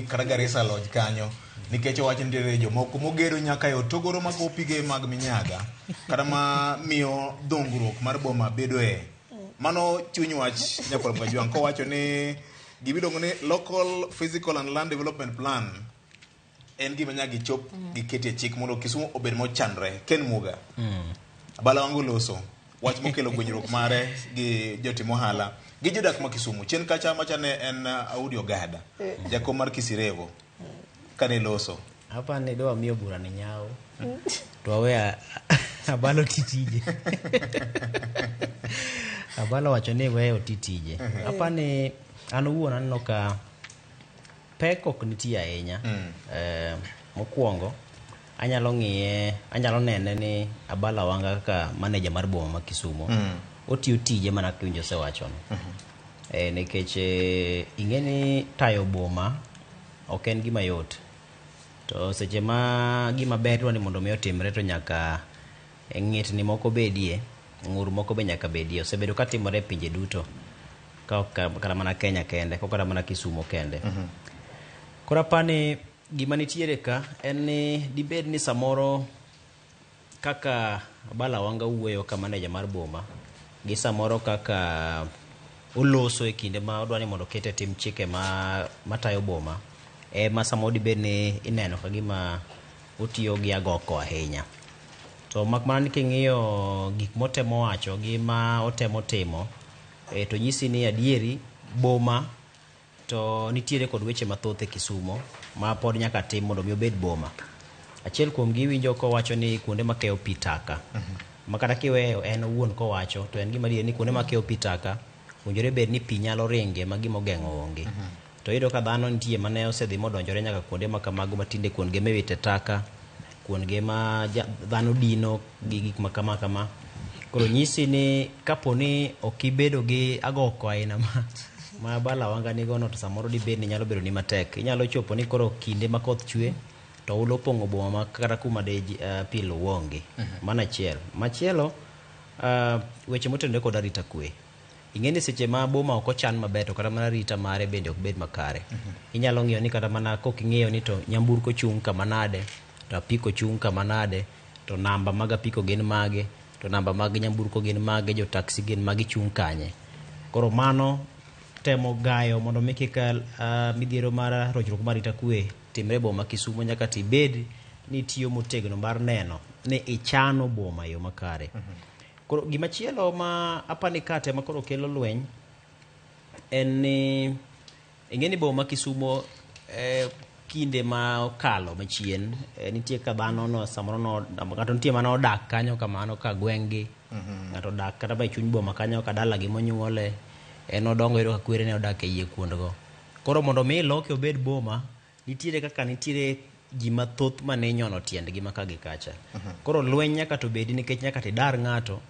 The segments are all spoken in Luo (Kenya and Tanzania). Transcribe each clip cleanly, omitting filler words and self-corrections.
Kata Garissa Lodge kanyo nikech owacho ni nitiere jomoko mogedo nyaka e otogoro mago pige mag minyaga kata ma miyo dhungruok mar boma bedoe. Mano chuny wach Nyakwar Kajwang' kowacho ni gimiluongo ni Local Physical and Land Development Plan en gima nyaka gichop giketie chik mondo Kisumu obed mochanre. Ken Muga. Abala wangu loso wach mokelo gwenyruok mare gi jotim ohala gi jodak ma Kisumu. Chien kacha macha ne en Audi Ogada, jakom mar Kisirevo kane loso. Hapa ni dwa miyo bura ni nyawo. To awe Abalo ti tije. Abalo wacho ni weyo oti tije. Hapa ni an owuon aneno ka pek ok nitie ahinya. Mokwongo anyalo ng'iye, anyalo nene ni Abala Wanga kaka manager mar boma ma Kisumo otiyo tije mana kaka iwinjo osewachono. Nikech ing'e ni tayo boma ok en gima yot. To seche ma gima ber idwa ni mondo mi otimre to nyaka ng'itni moko bedie, ng'ur moko be nyaka bedie. Osebedo ka timore e pinje duto. Ka ok kata mana Kenya kende, ok kata mana Kisumo kende. Koro apani gima nitiere ka en ni dibed ni samoro kaka Abala Wanga wuoyo ka manager mar boma gi samoro kaka oloso e kinde ma odwa ni mondo oket e tim chike ma matayo boma ema samoro dibed ni ineno ka gima otiyo gi agoko ahinya. To mak mana ni king'iyo gik motemo wacho gi ma otemo timo to nyisi ni adieri boma to nitiere kod weche mathoth e Kisumo ma pod nyaka tim mondo mi obed boma. Achiel kuom gi iwinjo kowacho ni kuonde makeyo pi taka. Ma kata kiweyo en owuon kowacho to en gima adier ni kuonde makeyo pi taka owinjore bed ni pi nyalo ringe ma gima ogeng'o onge. To iyudo ka dhano nitie mane osedhi modonjore nyaka kuonde ma kamago ma tinde kuondgi miwite taka, kuondgi ma dhano dino gi gik ma kama kama. Koro nyisi ni kapo ni ok ibedo gi agoko aina ma Abala Wanga nigo no to samoro dibed ni nyalo bedo ni matek. Inyalo chopo ni koro kinde ma koth chwe to oula opong'o boma ma kata kuma de pi luw onge. Mano achiel. Machielo, weche motenore kod arita kwe. Ing'e ni seche ma boma ok ochan maber to kata mana arita mare bende ok bed makare. Inyalo ng'iyo ni kata mana kok ing'iyo ni to nyamburko chung' kama nade, to apiko chung' kama nade, to namba mag apiko gin mage, to namba mag nyamburko gin mage, jo taxi gin mage chung' kanye. Koro mano temo gayo mondo mi kik midhiero mar rochruok mar arita kwe timre e boma ma Kisumo nyaka tibed ni itiyo motegno mar neno ni ichano boma e yo makare. Koro gimachielo ma apani kate ma koro kelo lweny en ni ing'e ni boma ma Kisumo kinde ma okalo machien nitie ka dhano no samoro no ng'ato nitie mane odak kanyo kamano ka gweng'gi ng'ato odak kata e chuny boma kanyo ka dalagi monyuole en odongo yudo ka kwerene odak e iye kuondgo. Koro mondo mi iloke obed boma nitiere kaka nitiere ji mathoth mane inyono tiendgi ma ka gi kacha. Koro lweny nyaka to bedi nikech nyaka tidar ng'ato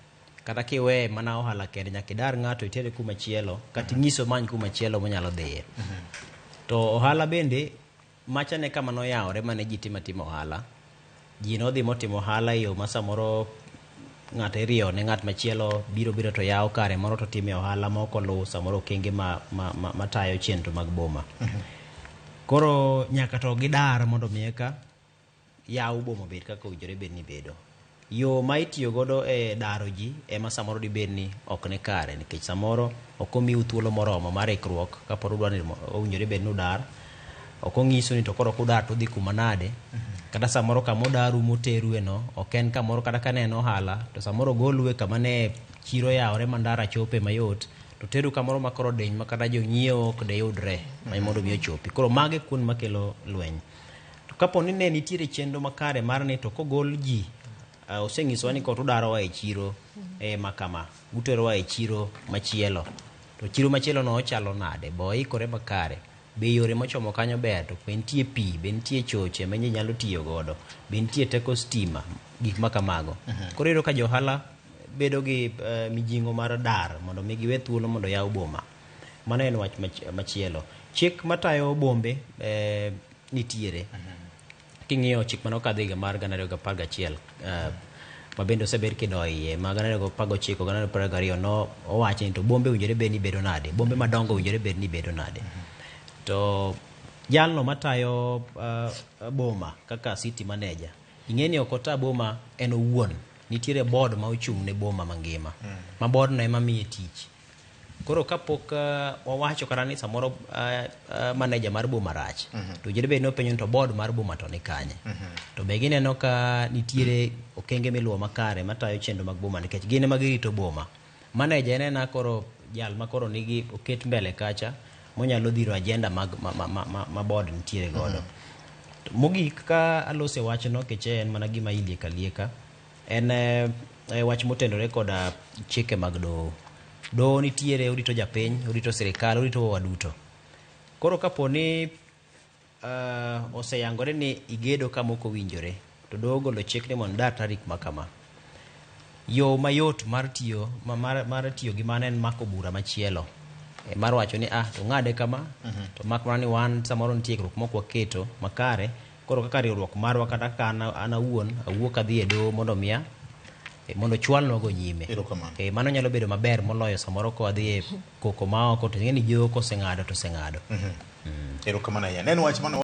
kata kiweye mana ohala kende nyaka idar ng'ato itere kuma chielo kata inyise omany kuma chielo monyalo dhiye. To ohala bende macha ne kama noyawore mane ji timo atima ohala. Ji nodhi motimo ohala e yo ma samoro ng'ato iriyo ne ng'at machielo biro biro to yawo kare moro to time ohala ma ok oluw samoro okenge matayo chenro mag boma. Koro nyaka to gidar mondo mi eka yaw boma obed kaka owinjore bed ni bedo. Yo ma itiyo godo e daro ji ema samoro dibed ni ok ni kare nikech samoro ok omiu thuolo moromo mar ikruok kapod udwa ni owinjore bed ni udar. Ok onyisu ni to koro kudar to udhi kuma nade. Kata samoro kama udaru moterue no ok en kamoro kata ka ne en ohala to samoro ogolu e kama ne chiro oyawore ma ndara chope mayot to teru kamoro ma koro diny ma kata jonyiewo ok de yudre ma mondo mi ochopi. Koro mago e kuond makelo lweny. To kapo ni ne nitiere chenro makare mar ni to kogol ji osenyisowa ni kot udarowa e chiro ma kama, uterowa e chiro machielo. To chiro machielo no ochalo nade? Be oikore makare? Be yore mochomo kanyo ber? To be nitie pi? Be nitie choche ma ji nyalo tiyo godo? Be nitie teko stima? Gik ma kamago. Koro iyudo ka jo ohala bedo gi mijing'o mar dar mondo mi giwe thuolo mondo yaw boma. Mano en wach machielo. Chik matayo bombe nitiere. King'iyo chik mane okadho higa mar 2011 ma bende osebed kidoyo iye ma 2019 2022 no owachi ni to bombe owinjore bed ni bedo nade, bombe madongo owinjore bed ni bedo nade. To Jalno matayo boma kaka city manager, ing'e ni ok ota boma en owuon. Nitiere board ma ochung' ne boma mangima. Ma board no ema miye tich. Koro kapok wawacho kata ni samoro manager mar boma rach, to owinjore bed ni wapenjo ni to board mar boma to ni kanye. To be gineno ka nitiere okenge miluwo makare matayo chenro mag boma nikech gin ema girito boma. Manager en ena koro jal ma koro nigi oket mbele kacha monyalo dhiro agenda mag ma board nitiere godo. Mogik ka alose wachno nikech en mana gima ilieko alieka, en wach motenore koda chike mag doho. Doho nitiere orito japiny, orito sirikal, orito waduto. Koro kapo ni oseyangore ni igedo kama ok owinjore, to doho ogolo chik ni mondo idar tarik ma kama. Yo mayot mar tiyo mar tiyo gi mano en mako bura machielo. Mar wacho ni to ng'ade kama, to mak mana ni wan samoro nitie ikruok mok waketo makare, koro kaka riwruok marwa kata kaka an awuon awuok adhi e doho mondo miya mondo chwalnwa go nyime. Mano nyalo bedo maber moloyo samoro ka wadhi e koko ma oko to ing'e ni joho koseng'ado to oseng'ado. Erokamano ahinya. Ne en wach mano.